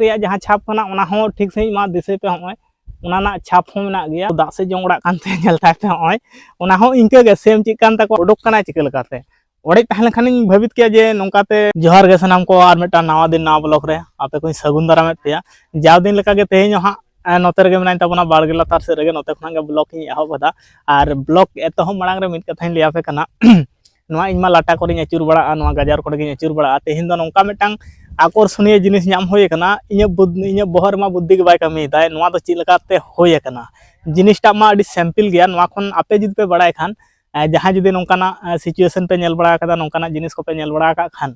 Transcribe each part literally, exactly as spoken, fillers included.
ᱨᱮᱭᱟᱜ ᱡᱟᱦᱟᱸ ᱪᱷᱟᱯ ᱠᱟᱱᱟ, ᱚᱱᱟ ᱦᱚᱸ ᱴᱷᱤᱠ ᱥᱟᱺᱦᱤᱡ ᱢᱟ ᱫᱤᱥᱟᱹᱭ ᱯᱮ᱾ ᱦᱚᱸᱜᱼᱚᱭ ᱚᱱᱟ ᱨᱮᱱᱟᱜ ᱪᱷᱟᱯ ᱦᱚᱸ ᱢᱮᱱᱟᱜ ᱜᱮᱭᱟ᱾ ᱫᱟᱜ ᱥᱮᱫ ᱡᱚᱝ ᱚᱲᱟᱜ ᱠᱟᱱ ᱛᱮ ᱧᱮᱞ ᱛᱟᱭ ᱯᱮ, ᱦᱚᱸᱜᱼᱚᱭ ᱚᱱᱟ ᱦᱚᱸ ᱤᱱᱠᱟᱹ ᱜᱮ ᱥᱮᱢ ᱪᱮᱫ ᱠᱟᱱ ᱛᱟᱠᱚᱣᱟ, ᱚᱰᱚᱠ ᱠᱟᱱᱟᱭ ᱪᱤᱠᱟᱹ ᱞᱮᱠᱟᱛᱮ᱾ ᱚᱲᱮᱡ ᱛᱟᱦᱮᱸ ᱞᱮᱱᱠᱷᱟᱱᱤᱧ ᱵᱷᱟᱹᱵᱤᱛ ᱠᱮᱭᱟ ᱡᱮ ᱱᱚᱝᱠᱟᱛᱮ᱾ ᱡᱚᱦᱟᱨ ᱜᱮ ᱥᱟᱱᱟᱢ ᱠᱚ, ᱟᱨ ᱢᱤᱫᱴᱟᱝ ᱱᱟᱣᱟ ᱫᱤᱱ ᱱᱟᱣᱟ ᱵᱞᱚᱜ ᱨᱮ ᱟᱯᱮ ᱠᱚᱧ ᱥᱟᱹᱜᱩᱱ ᱫᱟᱨᱟᱢᱮᱫ ᱯᱮᱭᱟ᱾ ᱡᱟᱣ ᱫᱤᱱ ᱞᱮᱠᱟᱜᱮ ᱛᱮᱦᱮᱧ ᱦᱚᱸ ᱦᱟᱸᱜ, ᱮ, ᱱᱚᱛᱮ ᱨᱮᱜᱮ ᱢᱮᱱᱟᱧ ᱛᱟᱵᱚᱱᱟ, ᱵᱟᱲᱜᱮ ᱞᱟᱛᱟᱨ ᱥᱮᱫ ᱨᱮᱜᱮ᱾ ᱱᱚᱛᱮ ᱠᱷᱚᱱᱟᱜ ᱜᱮ ᱵᱞᱚᱜ ᱤᱧ ᱮᱦᱚᱵ ᱮᱫᱟ᱾ ᱟᱨ ᱵᱞᱚᱜ ᱮᱛᱚᱦᱚᱵ ᱢᱟᱲᱟᱝ ᱨᱮ ᱢᱤᱫ ᱠᱟᱛᱷᱟᱧ ᱞᱟᱹᱭ ᱟᱯᱮ ᱠᱟᱱᱟ᱾ ᱱᱚᱣᱟ ᱤᱧ ᱢᱟ ᱞᱟᱴᱟ ᱠᱚᱨᱮᱧ ᱟᱹᱪᱩᱨ ᱵᱟᱲᱟᱜᱼᱟ, ᱱᱚᱣᱟ ᱜᱟᱡᱟᱲ ᱠᱚᱨᱮ ᱜᱤᱧ ᱟᱹᱪᱩᱨ ᱵᱟᱲᱟᱜᱼᱟ᱾ ᱛᱮᱦᱮᱧ ᱫᱚ ᱱᱚᱝᱠᱟ ᱢᱤᱫᱴᱟᱝ ᱟᱠᱚᱨᱥᱚᱱᱤᱭᱚ ᱡᱤᱱᱤᱥ ᱧᱟᱢ ᱦᱩᱭ ᱟᱠᱟᱱᱟ᱾ ᱤᱧᱟᱹᱜ ᱵᱩᱫ-, ᱤᱧᱟᱹᱜ ᱵᱚᱦᱚᱜ ᱨᱮᱢᱟ ᱵᱩᱫᱽᱫᱷᱤ ᱜᱮ ᱵᱟᱭ ᱠᱟᱹᱢᱤᱭᱮᱫᱟᱭ, ᱱᱚᱣᱟ ᱫᱚ ᱪᱮᱫ ᱞᱮᱠᱟᱛᱮ ᱦᱩᱭ ᱟᱠᱟᱱᱟ᱾ ᱡᱤᱱᱤᱥᱴᱟᱜ ᱢᱟ ᱟᱹᱰᱤ simple ᱜᱮᱭᱟ᱾ ᱱᱚᱣᱟ ᱠᱷᱚᱱ ᱟᱯᱮ ᱡᱩᱫᱤ ᱯᱮ ᱵᱟᱲᱟᱭ ᱠᱷᱟᱱ, ᱮ, ᱡᱟᱦᱟᱸᱭ ᱡᱩᱫᱤ ᱱᱚᱝᱠᱟᱱᱟᱜ, ᱮ, situation ᱯᱮ ᱧᱮᱞ ᱵᱟᱲᱟ ᱟᱠᱟᱫᱟ, ᱱᱚᱝᱠᱟᱱᱟᱜ ᱡᱤᱱᱤᱥ ᱠᱚᱯᱮ ᱧᱮᱞ ᱵᱟᱲᱟ ᱟᱠᱟᱫ ᱠᱷᱟᱱ,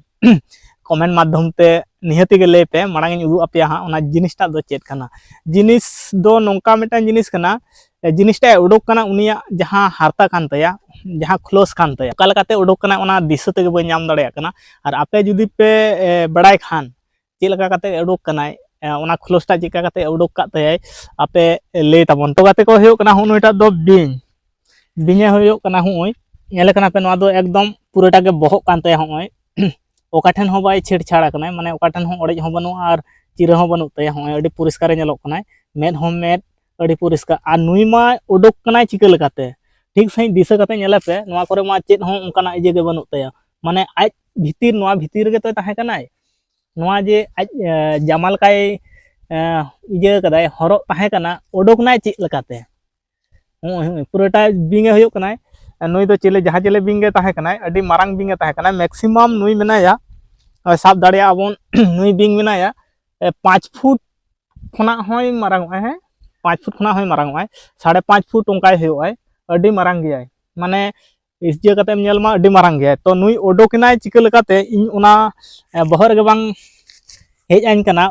comment ᱢᱟᱫᱽᱫᱷᱚᱢ ᱛᱮ ᱱᱤᱦᱟᱹᱛᱤ ᱜᱮ ᱞᱟᱹᱭ ᱯᱮ᱾ ᱢᱟᱲᱟᱝ ᱤᱧ ᱩᱫᱩᱜ ᱟᱯᱮᱭᱟ ᱦᱟᱸᱜ ᱚᱱᱟ ᱡᱤᱱᱤᱥᱴᱟᱜ ᱫᱚ ᱪᱮᱫ ᱠᱟᱱᱟ᱾ ᱡᱤᱱᱤᱥ ᱫᱚ ᱱᱚᱝᱠᱟ ᱢᱤᱫᱴᱟᱝ ᱡᱤᱱᱤᱥ ᱠᱟᱱᱟ, ᱮ, ᱡᱤᱱᱤᱥᱴᱟᱜ ᱮ ᱩᱰᱩᱠ ᱠᱟᱱᱟ, ᱩᱱᱤᱭᱟᱜ ᱡᱟᱦᱟᱸ ᱦᱟᱨᱛᱟ ᱠᱟᱱ ᱛᱟᱭᱟ, ᱡᱟᱦᱟᱸ ᱠᱷᱩᱞᱟᱹᱥ ᱠᱟᱱ ᱛᱟᱭᱟ, ᱚᱠᱟ ᱞᱮᱠᱟᱛᱮ ᱩᱰᱩᱠ ᱠᱟᱱᱟ ᱚᱱᱟ ᱫᱤᱥᱟᱹ ᱛᱮᱜᱮ ᱵᱟᱹᱧ ᱧᱟᱢ ᱫᱟᱲᱮᱭᱟᱜ ᱠᱟᱱᱟ᱾ ᱟᱨ ᱟᱯᱮ ᱡᱩᱫᱤ ᱯᱮ, ᱮ, ᱵᱟᱲᱟᱭ ᱠᱷᱟᱱ ᱪᱮᱫ ᱞᱮᱠᱟ ᱠᱟᱛᱮ ᱩᱰᱩᱠ ᱠᱟᱱᱟᱭ, ᱮ, ᱚᱱᱟ ᱠᱷᱩᱞᱟᱹᱥᱴᱟᱜ ᱪᱮᱫ ᱞᱮᱠᱟ ᱠᱟᱛᱮ ᱩᱰᱩᱠ ᱠᱟᱜ ᱛᱟᱭᱟᱭ, ᱟᱯᱮ ᱞᱟᱹᱭ ᱛᱟᱵᱚᱱ᱾ ᱛᱚ ᱜᱟᱛᱮ ᱠᱚ, ᱦᱩᱭᱩᱜ ᱠᱟᱱᱟ ᱦᱚᱸᱜᱼᱚ ᱱᱩᱭᱴᱟᱜ ᱫᱚ ᱵᱤᱧ᱾ ᱵᱤᱧᱮ ᱦᱩᱭᱩᱜ ᱠᱟᱱᱟ ᱦᱚᱸᱜᱼᱚᱭ, ᱧᱮᱞᱮ ᱠᱟᱱᱟ ᱯᱮ, ᱱᱚᱣᱟ ᱫᱚ ᱮᱠᱫᱚᱢ ᱯᱩᱨᱟᱹᱴᱟ ᱜᱮ ᱵᱚᱦᱚᱜ ᱠᱟᱱ ᱛᱟᱭᱟ᱾ ᱦᱚᱸᱜᱼᱚᱭ ᱚᱠᱟ ᱴᱷᱮᱱ ᱦᱚᱸ ᱵᱟᱭ ᱪᱷᱮᱲᱪᱷᱟᱲ ᱟᱠᱟᱱᱟᱭ, ᱢᱟᱱᱮ ᱚᱠᱟ ᱴᱷᱮᱱ ᱦᱚᱸ ᱚᱲᱮᱡ ᱦᱚᱸ ᱵᱟᱹᱱᱩᱜᱼᱟ ᱟᱨ ᱪᱤᱨᱟᱹ ᱦᱚᱸ ᱵᱟᱹᱱᱩᱜ ᱛᱟᱭᱟ᱾ ᱦᱚᱸᱜᱼᱚᱭ ᱟᱹᱰᱤ ᱯᱚᱨᱤᱥᱠᱟᱨᱮ ᱧᱮᱞᱚᱜ ᱠᱟᱱᱟᱭ, ᱢᱮᱫ ᱦᱚᱸ ᱢᱮᱫ ᱟᱹᱰᱤ ᱯᱚᱨᱤᱥᱠᱟᱨ᱾ ᱟᱨ ᱱᱩᱭ ᱢᱟ ᱩᱰᱩᱠ ᱠᱟᱱᱟᱭ ᱪᱤᱠᱟᱹ ᱞᱮᱠᱟᱛᱮ? ᱴᱷᱤᱠ ᱥᱟᱺᱦᱤᱡ ᱫᱤᱥᱟᱹ ᱠᱟᱛᱮ ᱧᱮᱞᱮ ᱯᱮ, ᱱᱚᱣᱟ ᱠᱚᱨᱮ ᱢᱟ ᱪᱮᱫ ᱦᱚᱸ ᱚᱱᱠᱟᱱᱟᱜ ᱤᱭᱟᱹ ᱜᱮ ᱵᱟᱹᱱᱩᱜ ᱛᱟᱭᱟ᱾ ᱢᱟᱱᱮ ᱟᱡ ᱵᱷᱤᱛᱤᱨ, ᱱᱚᱣᱟ ᱵᱷᱤᱛᱤᱨ ᱨᱮᱜᱮ ᱛᱚᱭ ᱛᱟᱦᱮᱸ ᱠᱟᱱᱟᱭ᱾ ᱱᱚᱣᱟ ᱡᱮ ᱟᱡ, ᱮ, ᱡᱟᱢᱟ ᱞᱮᱠᱟᱭ, ᱮ, ᱤᱭᱟᱹ ᱠᱟᱫᱟᱭ, ᱦᱚᱨᱚᱜ ᱛᱟᱦᱮᱸ ᱠᱟᱱᱟ, ᱩᱰᱩᱠ ᱱᱟᱭ ᱪᱮᱫ ᱞᱮᱠᱟᱛᱮ? ᱦᱚᱸᱜᱼᱚᱭ, ᱦᱚᱸᱜᱼᱚᱭ, ᱯᱩᱨᱟᱹᱴᱟ ᱵᱤᱧ ᱮ ᱦᱩᱭᱩᱜ ᱠᱟᱱᱟᱭ᱾ ᱱᱩᱭ ᱫᱚ ᱪᱤᱞᱤ, ᱡᱟᱦᱟᱸ ᱪᱤᱞᱤ ᱵᱤᱧ ᱜᱮ ᱛᱟᱦᱮᱸ ᱠᱟᱱᱟᱭ, ᱟᱹᱰᱤ ᱢᱟᱨᱟᱝ ᱵᱤᱧ ᱮ ᱛᱟᱦᱮᱸ ᱠᱟᱱᱟᱭ᱾ Maximum ᱱᱩᱭ ᱢᱮᱱᱟᱭᱟ, ᱮ, ᱥᱟᱵ ᱫᱟᱲᱮᱭᱟᱜᱼᱟ ᱵᱚᱱ, ᱱᱩᱭ ᱵᱤᱧ ᱢᱮᱱᱟᱭᱟ, ᱮ, ᱯᱟᱸᱪ ᱯᱷᱩᱴ ᱠᱷᱚᱱᱟᱜ ᱦᱚᱸᱭ ᱢᱟᱨᱟᱝ ᱚᱜᱼᱟᱭ, ᱦᱮᱸ, ᱯᱟᱸᱪ ᱯᱷᱩᱴ ᱠᱷᱚᱱᱟᱜ ᱦᱚᱸᱭ ᱢᱟᱨᱟᱝ ᱚᱜᱼᱟᱭ, ᱥᱟᱲᱮ ᱯᱟᱸᱪ ᱯᱷᱩᱴ ᱚᱱᱠᱟᱭ ᱦᱩᱭᱩᱜᱼᱟᱭ, ᱟᱹᱰᱤ ᱢᱟᱨᱟᱝ ᱜᱮᱭᱟᱭ᱾ ᱢᱟᱱᱮ ᱤᱥᱡᱟᱹ ᱠᱟᱛᱮᱢ ᱧᱮᱞ ᱢᱟ, ᱟᱹᱰᱤ ᱢᱟᱨᱟᱝ ᱜᱮᱭᱟᱭ᱾ ᱛᱚ ᱱᱩᱭ ᱩᱰᱩᱠ ᱮᱱᱟᱭ ᱪᱤᱠᱟᱹ ᱞᱮᱠᱟᱛᱮ? ᱤᱧ ᱚᱱᱟ, ᱮ, ᱵᱚᱦᱚᱜ ᱨᱮᱜᱮ ᱵᱟᱝ ᱦᱮᱡ ᱟᱹᱧ ᱠᱟᱱᱟ᱾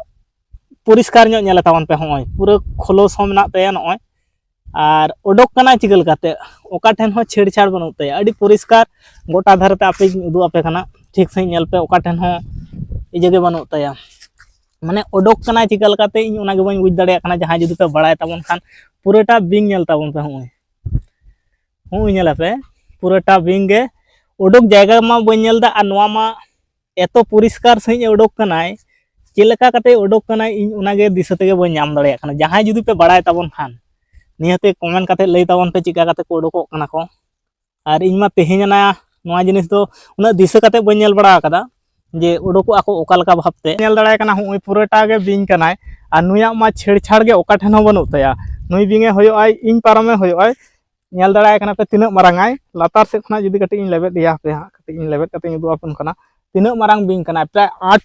ᱯᱚᱨᱤᱥᱠᱟᱨ ᱧᱚᱜ ᱧᱮᱞᱮ ᱛᱟᱵᱚᱱ ᱯᱮ, ᱦᱚᱸᱜᱼᱚᱭ ᱯᱩᱨᱟᱹ ᱠᱷᱚᱞᱚᱥ ᱦᱚᱸ ᱢᱮᱱᱟᱜ ᱛᱟᱭᱟ ᱱᱚᱜᱼᱚᱭ᱾ ᱟᱨ ᱩᱰᱩᱠ ᱠᱟᱱᱟᱭ ᱪᱤᱠᱟᱹ ᱞᱮᱠᱟᱛᱮ? ᱚᱠᱟ ᱴᱷᱮᱱ ᱦᱚᱸ ᱪᱷᱮᱲᱪᱷᱟᱲ ᱵᱟᱹᱱᱩᱜ ᱛᱟᱭᱟ, ᱟᱹᱰᱤ ᱯᱚᱨᱤᱥᱠᱟᱨ᱾ ᱜᱚᱴᱟ ᱫᱷᱟᱨᱮ ᱛᱮ ᱟᱯᱮᱧ ᱩᱫᱩᱜ ᱟᱯᱮ ᱠᱟᱱᱟ, ᱴᱷᱤᱠ ᱥᱟᱺᱦᱤᱡ ᱧᱮᱞ ᱯᱮ, ᱚᱠᱟ ᱴᱷᱮᱱ ᱦᱚᱸ ᱤᱭᱟᱹ ᱜᱮ ᱵᱟᱹᱱᱩᱜ ᱛᱟᱭᱟ᱾ ᱢᱟᱱᱮ ᱩᱰᱩᱠ ᱠᱟᱱᱟᱭ ᱪᱤᱠᱟᱹ ᱞᱮᱠᱟᱛᱮ, ᱤᱧ ᱚᱱᱟ ᱜᱮ ᱵᱟᱹᱧ ᱵᱩᱡᱽ ᱫᱟᱲᱮᱭᱟᱜ ᱠᱟᱱᱟ᱾ ᱡᱟᱦᱟᱸᱭ ᱡᱩᱫᱤ ᱯᱮ ᱵᱟᱲᱟᱭ ᱛᱟᱵᱚᱱ ᱠᱷᱟᱱ, ᱯᱩᱨᱟᱹᱴᱟ ᱵᱤᱧ ᱧᱮᱞ ᱛᱟᱵᱚᱱ ᱯᱮ, ᱦᱚᱸᱜᱼᱚᱭ᱾ ᱦᱚᱸᱜᱼᱚᱭ ᱧᱮᱞ ᱟᱯᱮ, ᱯᱩᱨᱟᱹᱴᱟ ᱵᱤᱧ ᱜᱮ᱾ ᱩᱰᱩᱠ ᱡᱟᱭᱜᱟ ᱢᱟ ᱵᱟᱹᱧ ᱧᱮᱞ ᱮᱫᱟ, ᱟᱨ ᱱᱚᱣᱟ ᱢᱟ ᱮᱛᱚ ᱯᱚᱨᱤᱥᱠᱟᱨ ᱥᱟᱺᱦᱤᱡ ᱮ ᱩᱰᱩᱠ ᱠᱟᱱᱟᱭ, ᱪᱮᱫ ᱞᱮᱠᱟ ᱠᱟᱛᱮ ᱩᱰᱩᱠ ᱠᱟᱱᱟᱭ, ᱤᱧ ᱚᱱᱟᱜᱮ ᱫᱤᱥᱟᱹ ᱛᱮᱜᱮ ᱵᱟᱹᱧ ᱧᱟᱢ ᱫᱟᱲᱮᱭᱟᱜ ᱠᱟᱱᱟ᱾ ᱡᱟᱦᱟᱸᱭ ᱡᱩᱫᱤ ᱯᱮ ᱵᱟᱲᱟᱭ ᱛᱟᱵᱚᱱ ᱠᱷᱟᱱ, ᱱᱤᱦᱟᱹᱛ ᱜᱮ comment ᱠᱟᱛᱮ ᱞᱟᱹᱭ ᱛᱟᱵᱚᱱ ᱯᱮ ᱪᱮᱫ ᱞᱮᱠᱟ ᱠᱟᱛᱮ ᱠᱚ ᱩᱰᱩᱠᱚᱜ ᱠᱟᱱᱟ ᱠᱚ᱾ ᱟᱨ ᱤᱧ ᱢᱟ ᱛᱮᱦᱮᱧ ᱟᱱᱟ ᱱᱚᱣᱟ ᱡᱤᱱᱤᱥ ᱫᱚ ᱩᱱᱟᱹᱜ ᱫᱤᱥᱟᱹ ᱠᱟᱛᱮ ᱵᱟᱹᱧ ᱧᱮᱞ ᱵᱟᱲᱟ ᱟᱠᱟᱫᱟ, ᱡᱮ ᱩᱰᱩᱠᱚᱜ ᱟᱠᱚ ᱚᱠᱟ ᱞᱮᱠᱟ ᱵᱷᱟᱵᱛᱮ᱾ ᱧᱮᱞ ᱫᱟᱲᱮᱭᱟᱭ ᱠᱟᱱᱟ, ᱦᱚᱸᱜᱼᱚᱭ ᱯᱩᱨᱟᱹᱴᱟ ᱜᱮ ᱵᱤᱧ ᱠᱟᱱᱟᱭ, ᱟᱨ ᱱᱩᱭᱟᱜ ᱢᱟ ᱪᱷᱮᱲᱪᱷᱟᱲ ᱜᱮ ᱚᱠᱟ ᱴᱷᱮᱱ ᱦᱚᱸ ᱵᱟᱹᱱᱩᱜ ᱛᱟᱭᱟ᱾ ᱱᱩᱭ ᱵᱤᱧᱮ ᱦᱩᱭᱩᱜᱼᱟᱭ, ᱤᱧ ᱯᱟᱨᱚᱢᱮ ᱦᱩᱭᱩᱜᱼᱟᱭ᱾ ᱧᱮᱞ ᱫᱟᱲᱮᱭᱟᱭ ᱠᱟᱱᱟ ᱯᱮ ᱛᱤᱱᱟᱹᱜ ᱢᱟᱨᱟᱝ ᱟᱭ᱾ ᱞᱟᱛᱟᱨ ᱥᱮᱫ ᱠᱷᱚᱱᱟᱜ ᱡᱩᱫᱤ ᱠᱟᱹᱴᱤᱡ ᱤᱧ ᱞᱮᱵᱮᱫ ᱤᱭᱟᱹ ᱟᱯᱮ ᱦᱟᱸᱜ, ᱠᱟᱹᱴᱤᱡ ᱤᱧ ᱞᱮᱵᱮᱫ ᱠᱟᱛᱮ ᱤᱧ ᱩᱫᱩᱜ ᱟᱯᱮ ᱠᱟᱱᱟ, ᱛᱤᱱᱟᱹᱜ ᱢᱟᱨᱟᱝ ᱵᱤᱧ ᱠᱟᱱᱟᱭ᱾ ᱯᱨᱟᱭ ᱟᱴ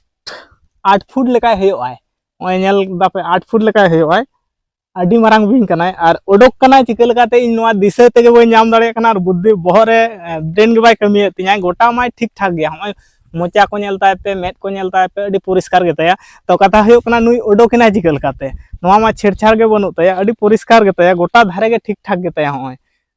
ᱟᱴ ᱯᱷᱩᱴ ᱞᱮᱠᱟᱭ ᱦᱩᱭᱩᱜᱼᱟᱭ᱾ ᱱᱚᱜᱼᱚᱭ ᱧᱮᱞ ᱫᱟᱯᱮ, ᱟᱴ ᱯᱷᱩᱴ ᱞᱮᱠᱟᱭ ᱦᱩᱭᱩᱜᱼᱟᱭ᱾ ᱟᱹᱰᱤ ᱢᱟᱨᱟᱝ ᱵᱤᱧ ᱠᱟᱱᱟᱭ᱾ ᱟᱨ ᱩᱰᱩᱠ ᱠᱟᱱᱟᱭ ᱪᱤᱠᱟᱹ ᱞᱮᱠᱟᱛᱮ, ᱤᱧ ᱱᱚᱣᱟ ᱫᱤᱥᱟᱹ ᱛᱮᱜᱮ ᱵᱟᱹᱧ ᱧᱟᱢ ᱫᱟᱲᱮᱭᱟᱜ ᱠᱟᱱᱟ᱾ ᱟᱨ ᱵᱩᱫᱽᱫᱷᱤ ᱵᱚᱦᱚᱜ ᱨᱮ brain ᱜᱮ ᱵᱟᱭ ᱠᱟᱹᱢᱤᱭᱮᱫ ᱛᱤᱧᱟᱹ᱾ ᱜᱚᱴᱟ ᱢᱟᱭ ᱴᱷᱤᱠ ᱴᱷᱟᱠ ᱜᱮᱭᱟ, ᱱᱚᱜᱼᱚᱭ ᱢᱚᱪᱟ ᱠᱚ ᱧᱮᱞ ᱛᱟᱭ ᱯᱮ, ᱢᱮᱫ ᱠᱚ ᱧᱮᱞ ᱛᱟᱭ ᱯᱮ, ᱟᱹᱰᱤ ᱯᱚᱨᱤᱥᱠᱟᱨ ᱜᱮᱛᱟᱭᱟ᱾ ᱛᱚ ᱠᱟᱛᱷᱟ ᱦᱩᱭᱩᱜ ᱠᱟᱱᱟ, ᱱᱩᱭ ᱩᱰᱩᱠ ᱮᱱᱟᱭ ᱪᱤᱠᱟᱹ ᱞᱮᱠᱟᱛᱮ? ᱱᱚᱣᱟ ᱢᱟ ᱪᱷᱮᱲᱪᱷᱟᱲ ᱜᱮ ᱵᱟᱹᱱᱩᱜ ᱛᱟᱭᱟ, ᱟᱹᱰᱤ ᱯᱚᱨᱤᱥᱠᱟᱨ ᱜᱮᱛᱟᱭᱟ, ᱜᱚᱴᱟ ᱫᱷᱟᱨᱮ ᱜᱮ ᱴᱷᱤᱠ ᱴᱷᱟᱠ ᱜᱮᱛᱟᱭᱟ᱾ ᱱᱚᱜᱼᱚᱭ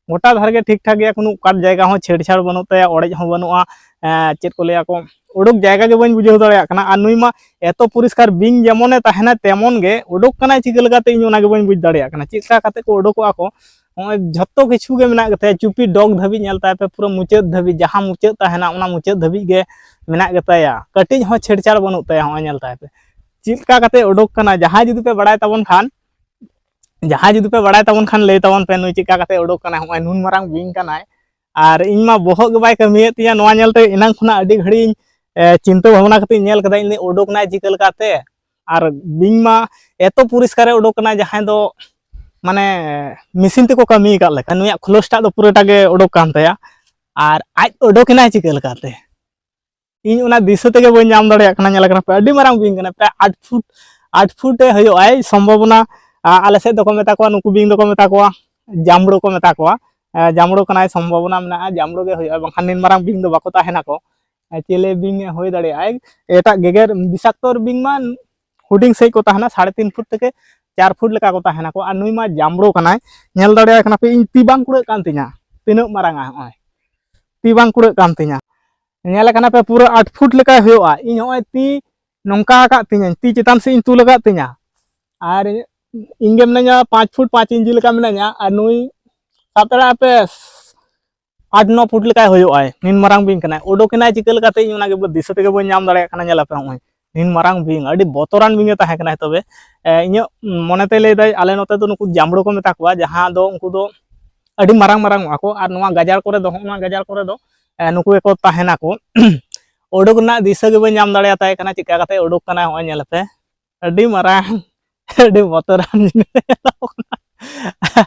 ᱜᱚᱴᱟ ᱫᱷᱟᱨᱮ ᱜᱮ ᱴᱷᱤᱠ ᱴᱷᱟᱠ ᱜᱮᱭᱟ, ᱠᱳᱱᱳ ᱚᱠᱟᱴ ᱡᱟᱭᱜᱟ ᱦᱚᱸ ᱪᱷᱮᱲᱪᱷᱟᱲ ᱵᱟᱹᱱᱩᱜ ᱛᱟᱭᱟ, ᱚᱲᱮᱡ ᱦᱚᱸ ᱵᱟᱹᱱᱩᱜᱼᱟ᱾ ᱮᱸ, ᱪᱮᱫ ᱠᱚ ᱞᱟᱹᱭᱟ ᱠᱚ, ᱩᱰᱩᱠ ᱡᱟᱭᱜᱟ ᱜᱮ ᱵᱟᱹᱧ ᱵᱩᱡᱷᱟᱹᱣ ᱫᱟᱲᱮᱭᱟᱜ ᱠᱟᱱᱟ᱾ ᱟᱨ ᱱᱩᱭ ᱢᱟ ᱮᱛᱚ ᱯᱚᱨᱤᱥᱠᱟᱨ ᱵᱤᱧ ᱡᱮᱢᱚᱱᱮ ᱛᱟᱦᱮᱱᱟ ᱛᱮᱢᱚᱱ ᱜᱮ, ᱩᱰᱩᱠ ᱠᱟᱱᱟᱭ ᱪᱤᱠᱟᱹ ᱞᱮᱠᱟᱛᱮ ᱤᱧ ᱚᱱᱟ ᱜᱮ ᱵᱟᱹᱧ ᱵᱩᱡᱽ ᱫᱟᱲᱮᱭᱟᱜ ᱠᱟᱱᱟ, ᱪᱮᱫ ᱞᱮᱠᱟ ᱠᱟᱛᱮ ᱠᱚ ᱩᱰᱩᱠᱚᱜᱼᱟ ᱠᱚ᱾ ᱱᱚᱜᱼᱚᱭ ᱡᱷᱚᱛᱚ ᱠᱤᱪᱷᱩ ᱜᱮ ᱢᱮᱱᱟᱜ ᱜᱮᱛᱟᱭᱟ, ᱪᱩᱯᱤ ᱰᱚᱜᱽ ᱫᱷᱟᱹᱵᱤᱡ ᱧᱮᱞ ᱛᱟᱭ ᱯᱮ, ᱯᱩᱨᱟᱹ ᱢᱩᱪᱟᱹᱫ ᱫᱷᱟᱹᱵᱤᱡ, ᱡᱟᱦᱟᱸ ᱢᱩᱪᱟᱹᱫ ᱛᱟᱦᱮᱱᱟ ᱚᱱᱟ ᱢᱩᱪᱟᱹᱫ ᱫᱷᱟᱹᱵᱤᱡ ᱜᱮ ᱢᱮᱱᱟᱜ ᱜᱮᱛᱟᱭᱟ, ᱠᱟᱹᱴᱤᱡ ᱦᱚᱸ ᱪᱷᱮᱲᱪᱷᱟᱲ ᱵᱟᱹᱱᱩᱜ ᱛᱟᱭᱟ᱾ ᱱᱚᱜᱼᱚᱭ ᱧᱮᱞ ᱛᱟᱭ ᱯᱮ ᱪᱮᱫ ᱞᱮᱠᱟ ᱠᱟᱛᱮ ᱩᱰᱩᱠ ᱠᱟᱱᱟ᱾ ᱡᱟᱦᱟᱸᱭ ᱡᱩᱫᱤ ᱯᱮ ᱵᱟᱲᱟᱭ ᱛᱟᱵᱚᱱ ᱠᱷᱟᱱ, ᱡᱟᱦᱟᱸᱭ ᱡᱩᱫᱤ ᱯᱮ ᱵᱟᱲᱟᱭ ᱛᱟᱵᱚᱱ ᱠᱷᱟᱱ ᱞᱟᱹᱭ ᱛᱟᱵᱚᱱ ᱯᱮ, ᱱᱩᱭ ᱪᱮᱫ ᱞᱮᱠᱟ ᱠᱟᱛᱮ ᱩᱰᱩᱠ ᱠᱟᱱᱟᱭ, ᱱᱚᱜᱼᱚᱭ ᱱᱩᱱ ᱢᱟᱨᱟᱝ ᱵᱤᱧ ᱠᱟᱱᱟᱭ᱾ ᱟᱨ ᱤᱧ ᱢᱟ ᱵᱚᱦᱚᱜ ᱜᱮ ᱵᱟᱭ ᱠᱟᱹᱢᱤᱭᱮᱫ ᱛᱤᱧᱟᱹ, ᱱᱚᱣᱟ ᱧᱮᱞᱛᱮ ᱮᱱᱟᱝ ᱠᱷᱚᱱᱟᱜ ᱟᱹᱰᱤ ᱜᱷᱟᱹᱲᱤᱡ ᱤᱧ, ᱮ, ᱪᱤᱱᱛᱟᱹ ᱵᱷᱟᱵᱽᱱᱟ ᱠᱟᱛᱮ ᱤᱧ ᱧᱮᱞ ᱠᱮᱫᱟ, ᱤᱧ ᱩᱰᱩᱠ ᱱᱟᱭ ᱪᱤᱠᱟᱹ ᱞᱮᱠᱟᱛᱮ᱾ ᱟᱨ ᱵᱤᱧ ᱢᱟ ᱮᱛᱚ ᱯᱚᱨᱤᱥᱠᱟᱨᱮ ᱩᱰᱩᱠ ᱠᱟᱱᱟ, ᱡᱟᱦᱟᱸᱭ ᱫᱚ ᱢᱟᱱᱮ ᱢᱮᱥᱤᱱ ᱛᱮᱠᱚ ᱠᱟᱹᱢᱤ ᱟᱠᱟᱫ ᱞᱮᱠᱟ᱾ ᱱᱩᱭᱟᱜ ᱠᱷᱩᱞᱟᱹᱥ ᱴᱟᱜ ᱫᱚ ᱯᱩᱨᱟᱹᱴᱟ ᱜᱮ ᱩᱰᱩᱠ ᱠᱟᱱ ᱛᱟᱭᱟ, ᱟᱨ ᱟᱡ ᱩᱰᱩᱠ ᱮᱱᱟᱭ ᱪᱤᱠᱟᱹ ᱞᱮᱠᱟᱛᱮ? ᱤᱧ ᱚᱱᱟ ᱫᱤᱥᱟᱹ ᱛᱮᱜᱮ ᱵᱟᱹᱧ ᱧᱟᱢ ᱫᱟᱲᱮᱭᱟᱜ ᱠᱟᱱᱟ᱾ ᱧᱮᱞ ᱠᱟᱱᱟ ᱯᱮ, ᱟᱹᱰᱤ ᱢᱟᱨᱟᱝ ᱵᱤᱧ ᱠᱟᱱᱟ, ᱯᱨᱟᱭ ᱟᱴ ᱯᱷᱩᱴ, ᱟᱴ ᱯᱷᱩᱴ ᱮ ᱦᱩᱭᱩᱜᱼᱟᱭ ᱥᱚᱢᱵᱷᱚᱵᱚᱱᱟ᱾ ᱟ, ᱟᱞᱮ ᱥᱮᱫ ᱫᱚᱠᱚ ᱢᱮᱛᱟ ᱠᱚᱣᱟ, ᱱᱩᱠᱩ ᱵᱤᱧ ᱫᱚᱠᱚ ᱢᱮᱛᱟ ᱠᱚᱣᱟ ᱡᱟᱢᱵᱽᱲᱩ ᱠᱚ ᱢᱮᱛᱟ ᱠᱚᱣᱟ᱾ ᱟ, ᱡᱟᱢᱵᱽᱲᱩ ᱠᱟᱱᱟᱭ, ᱥᱚᱢᱵᱷᱚᱵᱚᱱᱟ ᱢᱮᱱᱟᱜᱼᱟ ᱡᱟᱢᱵᱽᱲᱩ ᱜᱮ ᱦᱩᱭᱩᱜᱼᱟ, ᱵᱟᱝᱠᱷᱟᱱ ᱱᱤᱱ ᱢᱟᱨᱟᱝ ᱵᱤᱧ ᱫᱚ ᱵᱟᱠᱚ ᱛᱟᱦᱮᱱᱟᱠᱚ᱾ ᱟ, ᱪᱤᱞᱤ ᱵᱤᱧ ᱮ ᱦᱩᱭ ᱫᱟᱲᱮᱭᱟᱜᱼᱟᱭ? ᱮᱴᱟᱜ ᱜᱮᱜᱮᱨ ᱵᱤᱥᱟᱠᱛᱚ ᱵᱤᱧ ᱢᱟ ᱦᱩᱰᱤᱧ ᱥᱟᱺᱦᱤᱡ ᱠᱚ ᱛᱟᱦᱮᱱᱟ, ᱥᱟᱲᱮ ᱛᱤᱱ ᱯᱷᱩᱴ ᱛᱷᱮᱠᱮ ᱪᱟᱨ ᱯᱷᱩᱴ ᱞᱮᱠᱟ ᱠᱚ ᱛᱟᱦᱮᱱᱟᱠᱚ᱾ ᱟᱨ ᱱᱩᱭ ᱢᱟ ᱡᱟᱢᱵᱽᱲᱩ ᱠᱟᱱᱟᱭ, ᱧᱮᱞ ᱫᱟᱲᱮᱭᱟᱭ ᱠᱟᱱᱟ ᱯᱮ, ᱤᱧ ᱛᱤ ᱵᱟᱝ ᱠᱩᱲᱟᱹᱜ ᱠᱟᱱ ᱛᱤᱧᱟ, ᱛᱤᱱᱟᱹᱜ ᱢᱟᱨᱟᱝᱟ ᱱᱚᱜᱼᱚᱭ, ᱛᱤ ᱵᱟᱝ ᱠᱩᱲᱟᱹᱜ ᱠᱟᱱ ᱛᱤᱧᱟ᱾ ᱧᱮᱞ ᱠᱟᱱᱟ ᱯᱮ, ᱯᱩᱨᱟᱹ ᱟᱴ ᱯᱷᱩᱴ ᱞᱮᱠᱟᱭ ᱦᱩᱭᱩᱜᱼᱟ᱾ ᱤᱧ ᱱᱚᱜᱼᱚᱭ ᱛᱤ ᱱᱚᱝᱠᱟ ᱟᱠᱟᱫ ᱛᱤᱧᱟᱹᱧ, ᱛᱤ ᱪᱮᱛᱟᱱ ᱥᱮᱫ ᱤᱧ ᱛᱩᱞ ᱟᱠᱟᱫ ᱛᱤᱧᱟ, ᱟᱨ ᱤᱧ ᱜᱮ ᱢᱤᱱᱟᱹᱧᱟ ᱯᱟᱸᱪ ᱯᱷᱩᱴ ᱯᱟᱸᱪ ᱤᱧᱪᱤ ᱞᱮᱠᱟ ᱢᱤᱱᱟᱹᱧᱟ, ᱟᱨ ᱱᱩᱭ ᱥᱟᱵ ᱫᱟᱲᱮᱭᱟᱜᱼᱟ ᱯᱮ ᱟᱴ ᱱᱚ ᱯᱷᱩᱴ ᱞᱮᱠᱟᱭ ᱦᱩᱭᱩᱜᱼᱟᱭ, ᱱᱤᱱ ᱢᱟᱨᱟᱝ ᱵᱤᱧ ᱠᱟᱱᱟᱭ᱾ ᱩᱰᱩᱠ ᱮᱱᱟᱭ ᱪᱤᱠᱟᱹ ᱞᱮᱠᱟᱛᱮ, ᱤᱧ ᱚᱱᱟ ᱜᱮ ᱫᱤᱥᱟᱹ ᱛᱮᱜᱮ ᱵᱟᱹᱧ ᱧᱟᱢ ᱫᱟᱲᱮᱭᱟᱜ ᱠᱟᱱᱟ᱾ ᱧᱮᱞ ᱟᱯᱮ, ᱱᱚᱜᱼᱚᱭ ᱛᱤᱱ ᱢᱟᱨᱟᱝ ᱵᱤᱧ, ᱟᱹᱰᱤ ᱵᱚᱛᱚᱨᱟᱱ ᱵᱤᱧ ᱮ ᱛᱟᱦᱮᱸ ᱠᱟᱱᱟᱭ᱾ ᱛᱚᱵᱮ ᱮ, ᱤᱧᱟᱹᱜ ᱢᱚᱱᱮᱛᱮ ᱞᱟᱹᱭᱫᱟᱭ, ᱟᱞᱮ ᱱᱚᱛᱮ ᱫᱚ ᱱᱩᱠᱩ ᱡᱟᱢᱵᱽᱲᱩ ᱠᱚ ᱢᱮᱛᱟ ᱠᱚᱣᱟ, ᱡᱟᱦᱟᱸ ᱫᱚ ᱩᱱᱠᱩ ᱫᱚ ᱟᱹᱰᱤ ᱢᱟᱨᱟᱝ ᱢᱟᱨᱟᱝ ᱚᱜᱼᱟ ᱠᱚ᱾ ᱟᱨ ᱱᱚᱣᱟ ᱜᱟᱡᱟᱲ ᱠᱚᱨᱮ ᱫᱚ, ᱦᱚᱸᱜᱼᱚ ᱱᱚᱣᱟ ᱜᱟᱡᱟᱲ ᱠᱚᱨᱮ ᱫᱚ ᱮ, ᱱᱩᱠᱩ ᱜᱮᱠᱚ ᱛᱟᱦᱮᱱᱟᱠᱚ᱾ ᱩᱰᱩᱠ ᱨᱮᱱᱟᱜ ᱫᱤᱥᱟᱹ ᱜᱮ ᱵᱟᱹᱧ ᱧᱟᱢ ᱫᱟᱲᱮᱭᱟᱛᱟᱭ ᱠᱟᱱᱟ, ᱪᱮᱫᱠᱟ ᱠᱟᱛᱮ ᱩᱰᱩᱠ ᱠᱟᱱᱟᱭ᱾ ᱦᱚᱸᱜᱼᱚᱭ ᱧᱮᱞ ᱯᱮ, ᱟᱹᱰᱤ ᱢᱟᱨᱟᱝ ᱟᱹᱰᱤ ᱵᱚᱛᱚᱨᱟᱱ ᱡᱤᱱᱤᱥ ᱧᱮᱞᱚᱜ ᱠᱟᱱᱟ᱾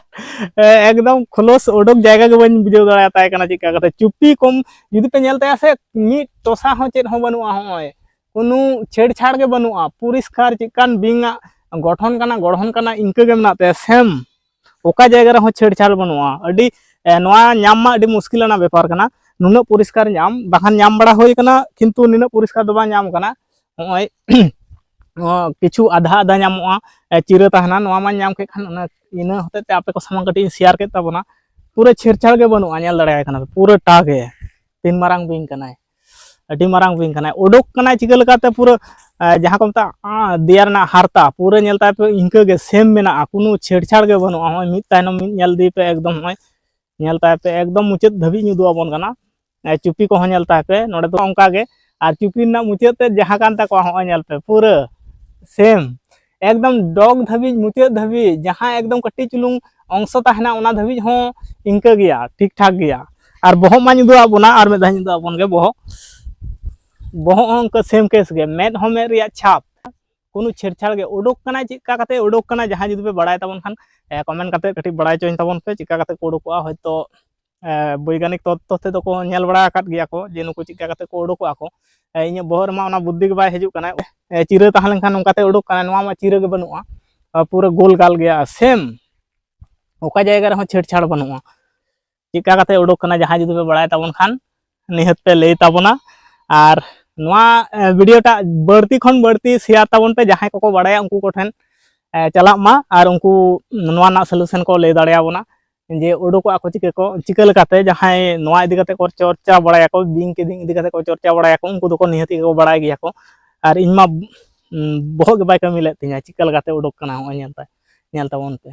ᱮᱠᱫᱚᱢ ᱠᱷᱩᱞᱟᱹᱥ ᱩᱰᱩᱠ ᱡᱟᱭᱜᱟ ᱜᱮ ᱵᱟᱹᱧ ᱵᱩᱡᱷᱟᱹᱣ ᱫᱟᱲᱮᱭᱟᱛᱟᱭ ᱠᱟᱱᱟ ᱪᱮᱫᱠᱟ ᱠᱟᱛᱮ᱾ ᱪᱩᱯᱤ ᱠᱚᱢ ᱡᱩᱫᱤ ᱯᱮ ᱧᱮᱞ ᱛᱟᱭᱟ ᱥᱮ, ᱢᱤᱫ ᱴᱚᱥᱟ ᱦᱚᱸ ᱪᱮᱫ ᱦᱚᱸ ᱵᱟᱹᱱᱩᱜᱼᱟ᱾ ᱦᱚᱸᱜᱼᱚᱭ ᱠᱳᱱᱳ ᱪᱷᱮᱲᱪᱷᱟᱲ ᱜᱮ ᱵᱟᱹᱱᱩᱜᱼᱟ, ᱯᱚᱨᱤᱥᱠᱟᱨ ᱪᱮᱫᱠᱟᱱ ᱵᱤᱧᱟᱜ ᱜᱚᱴᱷᱚᱱ ᱠᱟᱱᱟ, ᱜᱚᱲᱦᱚᱱ ᱠᱟᱱᱟ, ᱤᱱᱠᱟᱹ ᱜᱮ ᱢᱮᱱᱟᱜ ᱛᱟᱭᱟ, ᱥᱮᱢ ᱚᱠᱟ ᱡᱟᱭᱜᱟ ᱨᱮᱦᱚᱸ ᱪᱷᱮᱲᱪᱷᱟᱲ ᱵᱟᱹᱱᱩᱜᱼᱟ᱾ ᱟᱹᱰᱤ ᱮ, ᱱᱚᱣᱟ ᱧᱟᱢ ᱢᱟ ᱟᱹᱰᱤ ᱢᱩᱥᱠᱤᱞ ᱟᱱᱟᱜ ᱵᱮᱯᱟᱨ ᱠᱟᱱᱟ ᱱᱩᱱᱟᱹᱜ ᱯᱚᱨᱤᱥᱠᱟᱨ ᱧᱟᱢ, ᱵᱟᱠᱷᱟᱱ ᱧᱟᱢ ᱵᱟᱲᱟ ᱦᱩᱭ ᱠᱟᱱᱟ, ᱠᱤᱱᱛᱩ ᱱᱤᱱᱟᱹᱜ ᱯᱚᱨᱤᱥᱠᱟᱨ ᱫᱚ ᱵᱟᱝ ᱧᱟᱢ ᱠᱟᱱᱟ᱾ ᱱᱚᱜᱼᱚᱭ ᱱᱚᱣᱟ ᱠᱤᱪᱷᱩ ᱟᱫᱷᱟ ᱟᱫᱷᱟ ᱧᱟᱢᱚᱜᱼᱟ, ᱮ, ᱪᱤᱨᱟᱹ ᱛᱟᱦᱮᱱᱟ, ᱱᱚᱣᱟ ᱢᱟᱧ ᱧᱟᱢ ᱠᱮᱫ ᱠᱷᱟᱱ ᱚᱱᱟ, ᱤᱱᱟᱹ ᱦᱚᱛᱮᱡ ᱛᱮ ᱟᱯᱮ ᱠᱚ ᱥᱟᱢᱟᱝ ᱠᱟᱹᱴᱤᱡ ᱤᱧ ᱥᱮᱭᱟᱨ ᱠᱮᱫ ᱛᱟᱵᱚᱱᱟ᱾ ᱯᱩᱨᱟᱹ ᱪᱷᱮᱲᱪᱷᱟᱲ ᱜᱮ ᱵᱟᱹᱱᱩᱜᱼᱟ, ᱧᱮᱞ ᱫᱟᱲᱮᱭᱟᱭ ᱠᱟᱱᱟ ᱯᱮ, ᱯᱩᱨᱟᱹ ᱴᱟ ᱜᱮ᱾ ᱛᱤᱱ ᱢᱟᱨᱟᱝ ᱵᱤᱧ ᱠᱟᱱᱟᱭ, ᱟᱹᱰᱤ ᱢᱟᱨᱟᱝ ᱵᱤᱧ ᱠᱟᱱᱟᱭ᱾ ᱩᱰᱩᱠ ᱠᱟᱱᱟᱭ ᱪᱤᱠᱟᱹ ᱞᱮᱠᱟᱛᱮ ᱯᱩᱨᱟᱹ, ᱮ, ᱡᱟᱦᱟᱸ ᱠᱚ ᱢᱮᱛᱟᱜᱼᱟ, ᱫᱮᱭᱟ ᱨᱮᱱᱟᱜ ᱦᱟᱨᱛᱟ, ᱯᱩᱨᱟᱹ ᱧᱮᱞ ᱛᱟᱭ ᱯᱮ, ᱤᱱᱠᱟᱹ ᱜᱮ ᱥᱮᱢ ᱢᱮᱱᱟᱜᱼᱟ, ᱠᱳᱱᱳ ᱪᱷᱮᱲᱪᱷᱟᱲ ᱜᱮ ᱵᱟᱹᱱᱩᱜᱼᱟ᱾ ᱱᱚᱜᱼᱚᱭ ᱢᱤᱫ ᱛᱟᱭᱱᱚᱢ ᱢᱤᱫ ᱧᱮᱞ ᱤᱫᱤ ᱯᱮ, ᱮᱠᱫᱚᱢ ᱱᱚᱜᱼᱚᱭ ᱧᱮᱞ ᱛᱟᱭ ᱯᱮ, ᱮᱠᱫᱚᱢ ᱢᱩᱪᱟᱹᱫ ᱫᱷᱟᱹᱵᱤᱡ ᱤᱧ ᱩᱫᱩᱜ ᱟᱵᱚᱱ ᱠᱟᱱᱟ᱾ ᱮ, ᱪᱩᱯᱤ ᱠᱚᱦᱚᱸ ᱧᱮᱞ ᱛᱟᱭ ᱯᱮ, ᱱᱚᱰᱮ ᱫᱚ ᱚᱱᱠᱟ ᱜᱮ᱾ ᱟᱨ ᱪᱩᱯᱤ ᱨᱮᱱᱟᱜ ᱢᱩᱪᱟᱹᱫ ᱛᱮ ᱡᱟᱦᱟᱸ ᱠᱟᱱ ᱛᱟᱠᱚᱣᱟ, ᱦᱚᱸᱜᱼᱚᱭ ᱧᱮᱞ ᱯᱮ, ᱯᱩᱨᱟᱹ ᱥᱮᱢ, ᱮᱠᱫᱚᱢ ᱰᱚᱜᱽ ᱫᱷᱟᱹᱵᱤᱡ, ᱢᱩᱪᱟᱹᱫ ᱫᱷᱟᱹᱵᱤᱡ, ᱡᱟᱦᱟᱸ ᱮᱠᱫᱚᱢ ᱠᱟᱹᱴᱤᱡ ᱪᱩᱞᱩᱝ ᱚᱝᱥᱚ ᱛᱟᱦᱮᱱᱟ, ᱚᱱᱟ ᱫᱷᱟᱹᱵᱤᱡ ᱦᱚᱸ ᱤᱱᱠᱟᱹ ᱜᱮᱭᱟ, ᱴᱷᱤᱠ ᱴᱷᱟᱠ ᱜᱮᱭᱟ᱾ ᱟᱨ ᱵᱚᱦᱚᱜ ᱢᱟᱧ ᱩᱫᱩᱜ ᱟᱵᱚᱱᱟ, ᱟᱨ ᱢᱤᱫ ᱫᱷᱟᱣ ᱤᱧ ᱩᱫᱩᱜ ᱟᱵᱚᱱ ᱜᱮ, ᱵᱚᱦᱚᱜ, ᱵᱚᱦᱚᱜ ᱦᱚᱸ ᱚᱱᱠᱟ ᱥᱮᱢ ᱠᱮᱥ ᱜᱮ, ᱢᱮᱫ ᱦᱚᱸ ᱢᱮᱫ ᱨᱮᱭᱟᱜ ᱪᱷᱟᱯ, ᱠᱳᱱᱳ ᱪᱷᱮᱲᱪᱷᱟᱲ ᱜᱮ᱾ ᱩᱰᱩᱠ ᱠᱟᱱᱟᱭ ᱪᱮᱫᱠᱟ ᱠᱟᱛᱮ ᱩᱰᱩᱠ ᱠᱟᱱᱟᱭ, ᱡᱟᱦᱟᱸᱭ ᱡᱩᱫᱤ ᱯᱮ ᱵᱟᱲᱟᱭ ᱛᱟᱵᱚᱱ ᱠᱷᱟᱱ, ᱮ, ᱠᱚᱢᱮᱱᱴ ᱠᱟᱛᱮ ᱠᱟᱹᱴᱤᱡ ᱵᱟᱲᱟᱭ ᱦᱚᱪᱚᱧ ᱛᱟᱵᱚᱱ ᱯᱮ, ᱪᱮᱫᱠᱟ ᱠᱟᱛᱮ ᱠᱚ ᱩᱰᱩᱠᱚᱜᱼᱟ᱾ ᱦᱚᱭᱛᱳ ᱮ, ᱵᱳᱭᱜᱟᱱᱤᱠ ᱛᱚᱛᱛᱚ ᱛᱮᱫᱚ ᱠᱚ ᱧᱮᱞ ᱵᱟᱲᱟ ᱟᱠᱟᱫ ᱜᱮᱭᱟ ᱠᱚ ᱡᱮ ᱱᱩᱠᱩ ᱪᱮᱫᱠᱟ ᱠᱟᱛᱮ ᱠᱚ ᱩᱰᱩᱠᱚᱜᱼᱟ ᱠᱚ᱾ ᱮ, ᱤᱧᱟᱹᱜ ᱵᱚᱦᱚᱜ ᱨᱮᱢᱟ ᱚᱱᱟ ᱵᱩᱫᱽᱫᱷᱤ ᱜᱮ ᱵᱟᱭ ᱦᱤᱡᱩᱜ ᱠᱟᱱᱟ᱾ ᱮ, ᱪᱤᱨᱟᱹ ᱛᱟᱦᱮᱸ ᱞᱮᱱᱠᱷᱟᱱ ᱱᱚᱝᱠᱟᱛᱮ ᱩᱰᱩᱠ ᱠᱟᱱᱟ, ᱱᱚᱣᱟ ᱢᱟ ᱪᱤᱨᱟᱹ ᱜᱮ ᱵᱟᱹᱱᱩᱜᱼᱟ, ᱮ, ᱯᱩᱨᱟᱹ ᱜᱳᱞ ᱜᱟᱞ ᱜᱮᱭᱟ, ᱥᱮᱢ ᱚᱠᱟ ᱡᱟᱭᱜᱟ ᱨᱮᱦᱚᱸ ᱪᱷᱮᱲᱪᱷᱟᱲ ᱵᱟᱹᱱᱩᱜᱼᱟ᱾ ᱪᱮᱫᱠᱟ ᱠᱟᱛᱮ ᱩᱰᱩᱠ ᱠᱟᱱᱟ, ᱡᱟᱦᱟᱸᱭ ᱡᱩᱫᱤ ᱯᱮ ᱵᱟᱲᱟᱭ ᱛᱟᱵᱚᱱ ᱠᱷᱟᱱ ᱱᱤᱦᱟᱹᱛ ᱯᱮ ᱞᱟᱹᱭ ᱛᱟᱵᱚᱱᱟ᱾ ᱟᱨ ᱱᱚᱣᱟ, ᱮ, ᱵᱷᱤᱰᱤᱭᱳ ᱴᱟᱜ ᱵᱟᱹᱲᱛᱤ ᱠᱷᱚᱱ ᱵᱟᱹᱲᱛᱤ ᱥᱮᱭᱟᱨ ᱛᱟᱵᱚᱱ ᱯᱮ, ᱡᱟᱦᱟᱸᱭ ᱠᱚᱠᱚ ᱵᱟᱲᱟᱭᱟ ᱩᱱᱠᱩ ᱠᱚᱴᱷᱮᱱ, ᱮ, ᱪᱟᱞᱟᱜ ᱢᱟ ᱟᱨ ᱩᱱᱠᱩ ᱱᱚᱣᱟ ᱨᱮᱱᱟᱜ ᱥᱚᱞᱩᱥᱚᱱ ᱠᱚ ᱞᱟᱹᱭ ᱫᱟᱲᱮᱭᱟᱵᱚᱱᱟ᱾ ᱡᱮ ᱩᱰᱩᱠᱚᱜᱼᱟ ᱠᱚ ᱪᱤᱠᱟᱹ ᱠᱚ, ᱪᱤᱠᱟᱹ ᱞᱮᱠᱟᱛᱮ ᱡᱟᱦᱟᱸᱭ ᱱᱚᱣᱟ ᱤᱫᱤ ᱠᱟᱛᱮ ᱠᱚ ᱪᱚᱨᱪᱟ ᱵᱟᱲᱟᱭᱟᱠᱚ, ᱵᱤᱧ ᱠᱤᱫᱤᱧ ᱤᱫᱤ ᱠᱟᱛᱮ ᱠᱚ ᱪᱚᱨᱪᱟ ᱵᱟᱲᱟᱭᱟᱠᱚ, ᱩᱱᱠᱩ ᱫᱚᱠᱚ ᱱᱤᱦᱟᱹᱛ ᱜᱮᱠᱚ ᱵᱟᱲᱟᱭ ᱜᱮᱭᱟ ᱠᱚ᱾ ᱟᱨ ᱤᱧ ᱢᱟ, ᱩᱸ, ᱵᱚᱦᱚᱜ ᱜᱮ ᱵᱟᱭ ᱠᱟᱹᱢᱤ ᱞᱮᱫ ᱛᱤᱧᱟᱹ, ᱪᱤᱠᱟᱹ ᱞᱮᱠᱟᱛᱮ ᱩᱰᱩᱠ ᱠᱟᱱᱟ, ᱦᱚᱸᱜᱼᱚᱭ ᱧᱮᱞ ᱛᱟ-, ᱧᱮᱞ ᱛᱟᱵᱚᱱ ᱯᱮ᱾